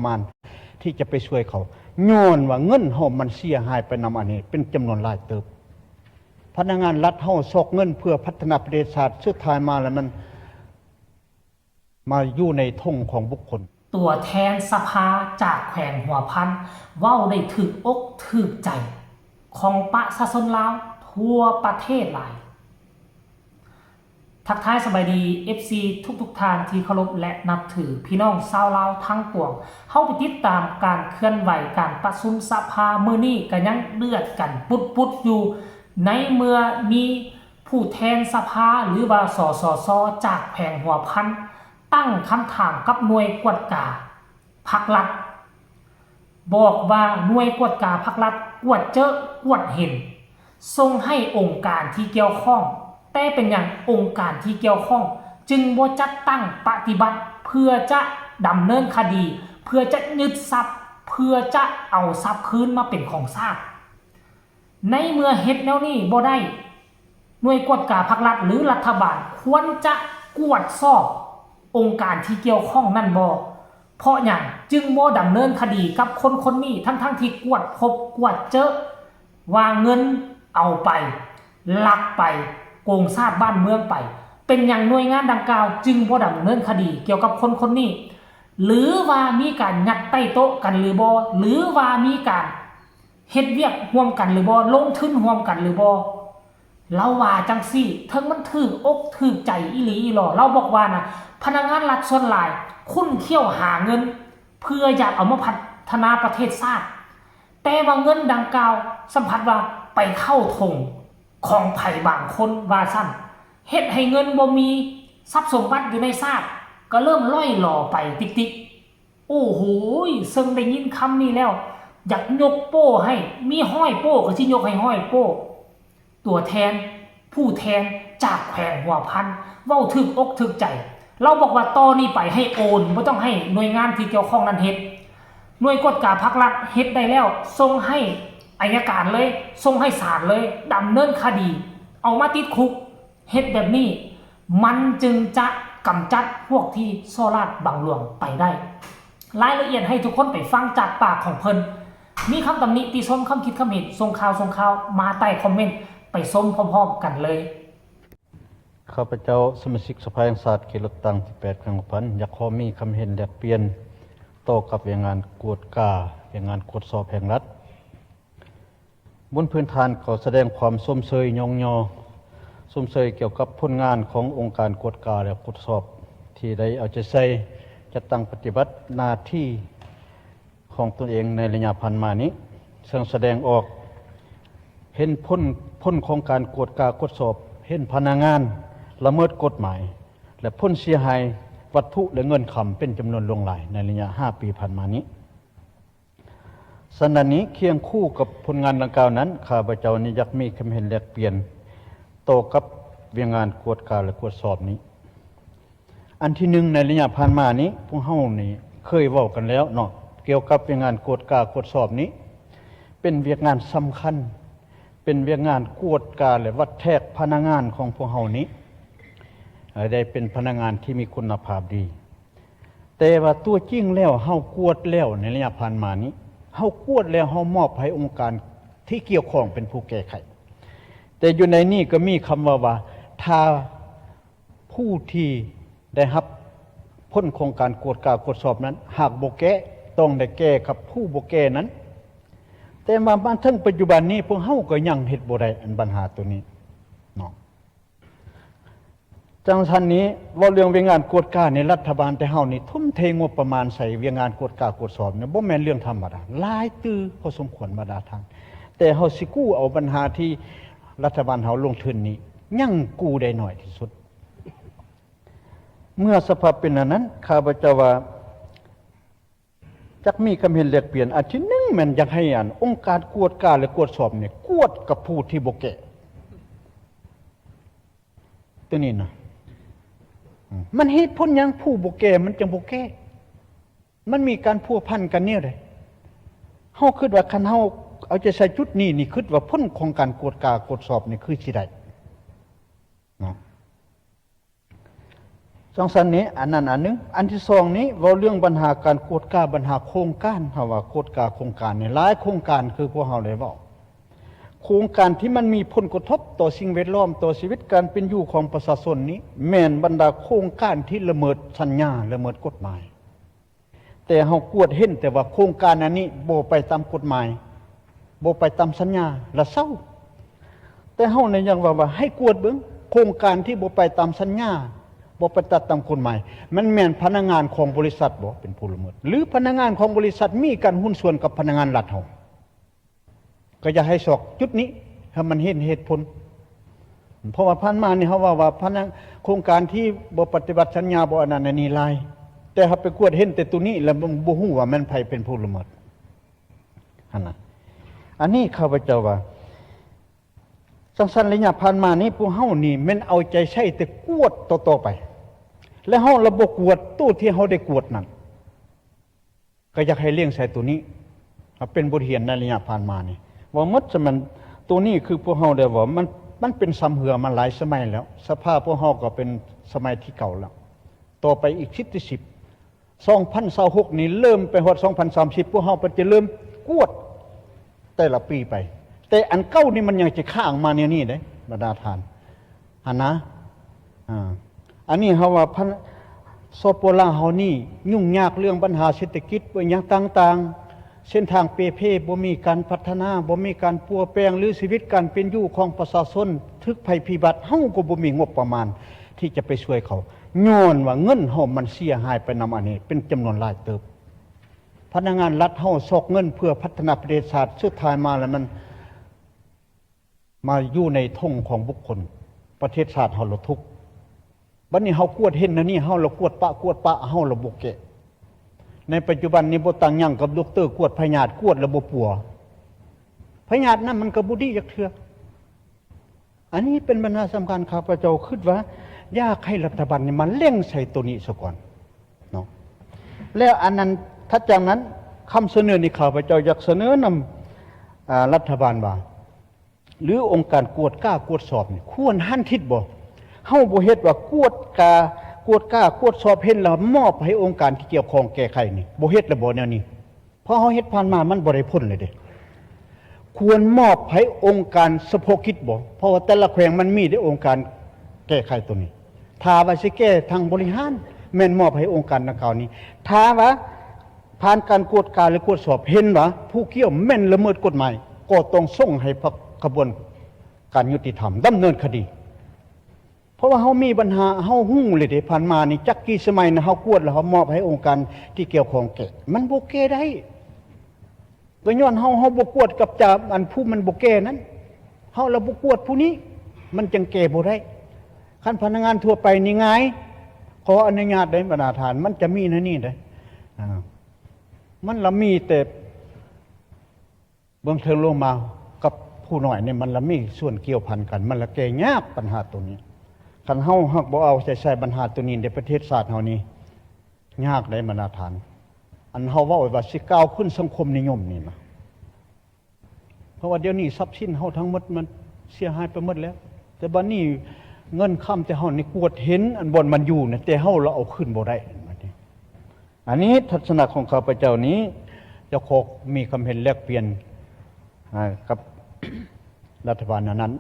ມານທີ່ຈະໄປຊ່ວຍເຂົາ ຍ້ອນວ່າເງິນເຮົາມັນເສຍຫາຍໄປນຳອັນນີ້ເປັນຈຳນວນຫຼາຍເຕີບ. ພະນັກງານລັດເຮົາຊອກເງິນເພື່ອພັດທະນາປະເທດຊາດ ສຸດທ້າຍມາແລ້ວມັນມາຢູ່ໃນຖົງຂອງບຸກຄົນ. ຕົວແທນສະພາຈາກແຂວງຫົວພັນ ເວົ້າໄດ້ຖືກອົກຖືກໃຈຂອງປະຊາຊົນລາວທົ່ວປະເທດຫຼາຍ. ທັກທາຍສະບາຍດີ ເອັຟຊີ ທຸກໆທ່ານທີ່ເຄົາລົບ ແລະ ນັບຖື, ພີ່ນ້ອງຊາວລາວທັງປວງ, ເຮົາໄປຕິດຕາມການເຄື່ອນໄຫວການປະຊຸມສະພາມື້ນີ້ ກໍຍັງເດືອດກັນປຸດໆຢູ່ ໃນເມື່ອມີຜູ້ແທນສະພາ ຫຼືວ່າ ສສຊ ຈາກແຂວງຫົວພັນ ຕັ້ງຄຳຖາມກັບໜ່ວຍກວດກາພັກລັດ ບອກວ່າໜ່ວຍກວດກາພັກລັດກວດເຈີກວດເຫັນ ສົ່ງໃຫ້ອົງການທີ່ກ່ຽວຂ້ອງ, ແຕ່ເປັນຫຍັງອົງການທີ່ກ່ຽວຂ້ອງຈຶ່ງບໍ່ຈັດຕັ້ງປະຕິບັດເພື່ອຈະດຳເນີນຄະດີ, ເພື່ອຈະຍຶດຊັບ, ເພື່ອຈະເອົາຊັບຄືນມາເປັນຂອງຊາດ? ໃນເມື່ອເຮັດແນວນີ້ບໍ່ໄດ້, ໜ່ວຍກວດກາພັກລັດ ຫຼື ລັດຖະບານຄວນຈະກວດສອບອົງການທີ່ກ່ຽວຂ້ອງນັ້ນບໍ່? ເພາະຫຍັງຈຶ່ງບໍ່ດຳເນີນຄະດີກັບຄົນຄົນນີ້ ທັງໆທີ່ກວດພົບກວດເຈີວ່າເງິນເອົາໄປ, ລັກໄປ, ໂກງຊາດບ້ານເມືອງໄປ? ເປັນຫຍັງໜ່ວຍງານດັ່ງກ່າວຈຶ່ງບໍ່ດຳເນີນຄະດີກ່ຽວກັບຄົນຄົນນີ້? ຫຼືວ່າມີການຍັດໃຕ້ໂຕະກັນຫຼືບໍ່? ຫຼືວ່າມີການ ເຮັດວຽກຮ່ວມກັນຫຼືບໍ່? ລົງທຶນຮ່ວມກັນຫຼືບໍ່? ລາວວ່າຈັ່ງຊີ້, ເຖິງມັນຖືກອົກຖືກໃຈອີ່ຫຼີອີ່ຫຼໍ, ລາວບອກວ່ານະ, ພະນັກງານລັດສ່ວນຫຼາຍຂຸ້ນຂ້ຽວຫາເງິນ ເພື່ອຢາກເອົາມາພັດທະນາປະເທດຊາດ, ແຕ່ວ່າເງິນດັ່ງກ່າວສຳພັດວ່າໄປເຂົ້າຖົງຂອງໃຜບາງຄົນວ່າຊັ້ນ, ເຮັດໃຫ້ເງິນບໍ່ມີ, ຊັບສົມບັດຢູ່ໃນຊາດກໍເລີ່ມລ່ອຍຫຼໍໄປຕິກໆ. ໂອ້ໂຫຍ ເຊິ່ງໄດ້ຍິນຄຳນີ້ແລ້ວ ຢາກຍົກໂປ້ໃຫ້, ມີຮ້ອຍໂປ້ກໍຊິຍົກໃຫ້ຮ້ອຍໂປ້. ຕົວແທນ, ຜູ້ແທນຈາກແຂວງຫົວພັນ ເວົ້າຖືກອົກຖືກໃຈ. ລາວບອກວ່າຕໍ່ນີ້ໄປໃຫ້ໂອນ, ບໍ່ຕ້ອງໃຫ້ໜ່ວຍງານທີ່ກ່ຽວຂ້ອງນັ້ນເຮັດ. ໜ່ວຍກວດກາພັກລັດເຮັດໄດ້ແລ້ວ, ສົ່ງໃຫ້ໄອຍະການເລີຍ, ສົ່ງໃຫ້ສານເລີຍ, ດຳເນີນຄະດີ, ເອົາມາຕິດຄຸກ. ເຮັດແບບນີ້ ມັນຈຶ່ງຈະກຳຈັດພວກທີ່ສໍ້ລາດບັງຫຼວງໄປໄດ້. ລາຍລະອຽດໃຫ້ທຸກຄົນໄປຟັງຈາກປາກຂອງເພິ່ນ. ມີຄຳຕຳໜິຕິຊົມ, ຄຳຄິດຄຳເຫັນ, ສົ່ງຂ່າວ, ສົ່ງຂ່າວມາໃຕ້ຄອມເມັນ, ໄປຊົມພ້ອມໆກັນເລີຍ. ຂ້າພະເຈົ້າ ສະມາຊິກສະພາແຫ່ງຊາດ ເຂດເລືອກຕັ້ງທີແປດ ແຂວງຫົວພັນ ຢາກຂໍມີຄຳເຫັນແລກປ່ຽນຕໍ່ກັບວຽກງານກວດກາ, ວຽກງານກວດສອບແຫ່ງລັດ. ບົນພື້ນຖານກໍສະແດງຄວາມຊົມເຊີຍຍ້ອງຍໍ, ຊົມເຊີຍກ່ຽວກັບຜົນງານຂອງອົງການກວດກາ ແລະ ກວດສອບ ທີ່ໄດ້ເອົາໃຈໃສ່ຈັດຕັ້ງປະຕິບັດໜ້າທີ່ຂອງຕົນເອງໃນໄລຍະຜ່ານມານີ້, ເຊິ່ງສະແດງອອກເຫັນຜົນ, ຜົນຂອງການກວດກາກວດສອບ, ເຫັນພະນັກງານລະເມີດກົດໝາຍ ແລະ ຜົນເສຍຫາຍວັດຖຸ ແລະ ເງິນຄຳເປັນຈຳນວນຫຼວງຫຼາຍໃນໄລຍະຫ້າປີຜ່ານມານີ້. ສະນັ້ນນີ້ ຄຽງຄູ່ກັບຜົນງານດັ່ງກ່າວນັ້ນ, ຂ້າພະເຈົ້ານີ້ຢາກມີຄຳເຫັນແລກປ່ຽນຕໍ່ກັບວຽກງານກວດກາ ແລະ ກວດສອບນີ້. ອັນທີໜຶ່ງ, ໃນໄລຍະຜ່ານມານີ້ ພວກເຮົານີ້ເຄີຍເວົ້າກັນແລ້ວເນາະ, ກ່ຽວກັບວຽກງານກວດກາກວດສອບນີ້ ເປັນວຽກງານສຳຄັນ, ເປັນວຽກງານກວດກາ ແລະ ວັດແທກພະນັກງານຂອງພວກເຮົານີ້ ເອີ ໄດ້ເປັນພະນັກງານທີ່ມີຄຸນນະພາບດີ. ແຕ່ວ່າຕົວຈິງແລ້ວ ເຮົາກວດແລ້ວໃນໄລຍະຜ່ານມານີ້, ເຮົາກວດແລ້ວ ເຮົາມອບໃຫ້ອົງການທີ່ກ່ຽວຂ້ອງເປັນຜູ້ແກ້ໄຂ. ແຕ່ຢູ່ໃນນີ້ກໍມີຄຳເວົ້າວ່າ ຖ້າຜູ້ທີ່ໄດ້ຮັບຜົນຂອງການກວດກາກວດສອບນັ້ນ ຫາກບໍ່ແກ້ ຕ້ອງໄດ້ແກ້ກັບຜູ້ບໍ່ແກ້ນັ້ນ. ແຕ່ວ່າມາເຖິງປັດຈຸບັນນີ້ ພວກເຮົາກໍຍັງເຮັດບໍ່ໄດ້ ອັນບັນຫາໂຕນີ້ເນາະ. ຈັ່ງຊັ້ນນີ້ ເວົ້າເລື່ອງວຽກງານກວດການີ້ ລັດຖະບານແຕ່ເຮົານີ້ທຸ່ມເທງົບປະມານໃສ່ວຽກງານກວດກາກວດສອບນີ້ ບໍ່ແມ່ນເລື່ອງທຳມະດາ, ຫຼາຍຕື້ພໍສົມຄວນ ບັນດາທ່ານ. ແຕ່ເຮົາຊິກູ້ເອົາບັນຫາທີ່ລັດຖະບານເຮົາລົງທຶນນີ້ ຍັງກູ້ໄດ້ໜ້ອຍທີ່ສຸດ. ເມື່ອສະພາບເປັນອັນນັ້ນ, ຂ້າພະເຈົ້າວ່າ ຈັກມີຄຳເຫັນແລກປ່ຽນ. ອັນທີໜຶ່ງແມ່ນຢາກໃຫ້ອັນອົງການກວດກາ ແລະ ກວດສອບນີ້ ກວດກັບຜູ້ທີ່ບໍ່ແກ້ ຕົວນີ້ນະ. ອືມ ມັນເຫດຜົນຫຍັງຜູ້ບໍ່ແກ້ມັນຈັ່ງບໍ່ແກ້? ມັນມີການພົວພັນກັນແນວໃດ? ເຮົາຄິດວ່າຄັນເຮົາເອົາໃຈໃສ່ຈຸດນີ້ນີ້ ຄິດວ່າຜົນຂອງການກວດກາກວດສອບນີ້ຄືຊິໄດ້ເນາະ. ຈັ່ງຊັ້ນນີ້ ອັນນັ້ນອັນໜຶ່ງ. ອັນທີສອງນີ້ ເວົ້າເລື່ອງບັນຫາການກວດກາບັນຫາໂຄງການ. ເຮົາວ່າກວດກາໂຄງການນີ້ ຫຼາຍໂຄງການ ຄືພວກເຮົາໄດ້ເວົ້າ ໂຄງການທີ່ມັນມີຜົນກະທົບຕໍ່ສິ່ງແວດລ້ອມ, ຕໍ່ຊີວິດການເປັນຢູ່ຂອງປະຊາຊົນນີ້ ແມ່ນບັນດາໂຄງການທີ່ລະເມີດສັນຍາ, ລະເມີດກົດໝາຍ. ແຕ່ເຮົາກວດເຫັນແຕ່ວ່າໂຄງການອັນນີ້ບໍ່ໄປຕາມກົດໝາຍ, ບໍ່ໄປຕາມສັນຍາ ລະເຊົາ. ແຕ່ເຮົານີ້ຍັງວ່າ ວ່າໃຫ້ກວດເບິ່ງ ໂຄງການທີ່ບໍ່ໄປຕາມສັນຍາ, ບໍ່ໄປຕາມກົດໝາຍ, ມັນແມ່ນພະນັກງານຂອງບໍລິສັດບໍເປັນຜູ້ລະເມີດ ຫຼື ພະນັກງານຂອງບໍລິສັດມີການຫຸ້ນສ່ວນກັບພະນັກງານລັດເຮົາ? ກໍຢາກໃຫ້ຊອກຈຸດນີ້ໃຫ້ມັນເຫັນເຫດຜົນ. ເພາະວ່າຜ່ານມານີ້ເຮົາເວົ້າວ່າພະນັກ ໂຄງການທີ່ບໍ່ປະຕິບັດສັນຍາ ບໍ່ອັນນັ້ນອັນນີ້ຫຼາຍ, ແຕ່ເຮົາໄປກວດເຫັນແຕ່ໂຕນີ້ ແລ້ວບໍ່ ບໍ່ຮູ້ວ່າແມ່ນໃຜເປັນຜູ້ລະເມີດຫັ້ນນະ. ອັນນີ້ຂ້າພະເຈົ້າວ່າ ຈັ່ງຊັ້ນໄລຍະຜ່ານມານີ້ ພວກເຮົານີ້ແມ່ນເອົາໃຈໃສ່ແຕ່ກວດຕໍ່ໆໄປ ແລ້ວເຮົາລະບໍ່ກວດໂຕທີ່ເຮົາໄດ້ກວດນັ້ນ. ກໍຢາກໃຫ້ເລັງໃສ່ໂຕນີ້ ເອົາເປັນບົດຮຽນໃນໄລຍະຜ່ານມານີ້ ເວົ້າໝົດສະແມ່ນໂຕນີ້ ຄືພວກເຮົາໄດ້ເວົ້າ ມັນ ມັນເປັນຊຳເຮື້ອມາຫຼາຍສະໄໝແລ້ວ. ສະພາພວກເຮົາກໍເປັນສະໄໝທີເກົ້າແລ້ວ, ຕໍ່ໄປອີກສິບ ສິບ ສອງພັນຊາວຫົກນີ້ ເລີ່ມໄປຮອດສອງພັນສາມສິບ ພວກເຮົາກໍຈະເລີ່ມກວດແຕ່ລະປີໄປ, ແຕ່ອັນເກົ່ານີ້ມັນຍັງຈະຄ້າງມາແນວນີ້ເດ້ ບັນດາທ່ານ. ຫັ້ນນະ ອາ ອັນນີ້ເຮົາວ່າພັນ ສປປ ລາວເຮົານີ້ຫຍຸ້ງຍາກເລື່ອງບັນຫາເສດຖະກິດ ຫຍັງຕ່າງໆ, ເສັ້ນທາງເປ່ເພ, ບໍ່ມີການພັດທະນາ, ບໍ່ມີການປົວແປງ ຫຼື ຊີວິດການເປັນຢູ່ຂອງປະຊາຊົນຖືກໄພພິບັດ, ເຮົາກໍບໍ່ມີງົບປະມານທີ່ຈະໄປຊ່ວຍເຂົາ ຍ້ອນວ່າເງິນເຮົາມັນເສຍຫາຍໄປນຳອັນນີ້ເປັນຈຳນວນຫຼາຍເຕີບ. ພະນັກງານລັດເຮົາຊອກເງິນເພື່ອພັດທະນາປະເທດຊາດ, ສຸດທ້າຍມາແລ້ວມັນ ມາຢູ່ໃນຖົງຂອງບຸກຄົນ, ປະເທດຊາດເຮົາລະທຸກ. ບັດນີ້ເຮົາກວດເຫັນແນວນີ້ ເຮົາລະກວດປະ ກວດປະ ເຮົາລະບໍ່ແກ້. ໃນປັດຈຸບັນນີ້ບໍ່ຕ່າງຫຍັງກັບດັອກເຕີກວດພະຍາດ, ກວດລະບໍ່ປົວ. ພະຍາດນັ້ນມັນກໍບໍ່ດີຈັກເທື່ອ. ອັນນີ້ເປັນບັນຫາສຳຄັນ, ຂ້າພະເຈົ້າຄິດວ່າຢາກໃຫ້ລັດຖະບານນີ້ມາເລັງໃສ່ໂຕນີ້ສາກ່ອນເນາະ. ແລ້ວອັນນັ້ນ ຖັດຈາກນັ້ນ ຄຳສະເໜີນີ້ ຂ້າພະເຈົ້າຢາກສະເໜີນຳ ອາ ລັດຖະບານວ່າ ຫຼື ອົງການກວດກາກວດສອບນີ້ ຄວນຫັນທິດບໍ່? ເຮົາບໍ່ເຮັດວ່າກວດກາ ກວດກາກວດສອບເຫັນແລ້ວມອບໃຫ້ອົງການທີ່ກ່ຽວຂ້ອງແກ້ໄຂນີ້ ບໍ່ເຮັດລະບໍ່ແນວນີ້? ເພາະເຮົາເຮັດຜ່ານມາມັນບໍ່ໄດ້ຜົນເລີຍເດ້. ຄວນມອບໃຫ້ອົງການສະເພາະກິດບໍ່? ເພາະວ່າແຕ່ລະແຂວງມັນມີເດ້ອົງການແກ້ໄຂໂຕນີ້. ຖ້າວ່າຊິແກ້ທາງບໍລິຫານ ແມ່ນມອບໃຫ້ອົງການດັ່ງກ່າວນີ້. ຖ້າວ່າຜ່ານການກວດກາ ຫຼື ກວດສອບເຫັນວ່າຜູ້ກ່ຽວແມ່ນລະເມີດກົດໝາຍ ກໍຕ້ອງສົ່ງໃຫ້ພາກຂະບວນການຍຸຕິທຳດຳເນີນຄະດີ. ເພາະວ່າເຮົາມີບັນຫາ ເຮົາຮູ້ເລີຍເດ້ ຜ່ານມານີ້ຈັກກີ່ສະໄໝນະ ເຮົາກວດແລ້ວເຮົາມອບໃຫ້ອົງການທີ່ກ່ຽວຂ້ອງແກ້ ມັນບໍ່ແກ້ໄດ້. ກໍຍ້ອນເຮົາ ເຮົາບໍ່ກວດກັບຈາ ອັນຜູ້ມັນບໍ່ແກ່ນັ້ນ ເຮົາລະບໍ່ກວດຜູ້ນີ້ ມັນຈັ່ງແກ່ບໍ່ໄດ້. ຄັນພະນັກງານທົ່ວໄປນີ້ງ່າຍ ຂໍອະນຸຍາດໄດ້ບັນດາທ່ານ ມັນຈະມີແນວນີ້ເດ້. ອາ ມັນລະມີແຕ່ເບື້ອງເທິງລົງມາກັບຜູ້ນ້ອຍນີ້ ມັນລະມີສ່ວນກ່ຽວພັນກັນ ມັນລະແກ້ຍາກບັນຫາໂຕນີ້. ຄັນເຮົາຫາກບໍ່ເອົາໃຈໃສ່ບັນຫາໂຕນີ້ໃນປະເທດຊາດເຮົານີ້ ຍາກໄດ໋ບັນດາທ່ານ. ອັນເຮົາເວົ້າວ່າຊິກ້າວຂຶ້ນສັງຄົມນິຍົມນີ້ນະ ເພາະວ່າດຽວນີ້ຊັບສິນເຮົາທັງໝົດມັນເສຍຫາຍໄປໝົດແລ້ວ. ແຕ່ບັດນີ້ເງິນຄຳແຕ່ເຮົານີ້ກວດເຫັນອັນບ່ອນມັນຢູ່ນະ ແຕ່ເຮົາລະເອົາຄືນບໍ່ໄດ້. ອັນນີ້ທັດສະນະຂອງຂ້າພະເຈົ້ານີ້ ຈະຂໍມີຄຳເຫັນແລກປ່ຽນ ອາ ກັບລັດຖະບານແນວນັ້ນ.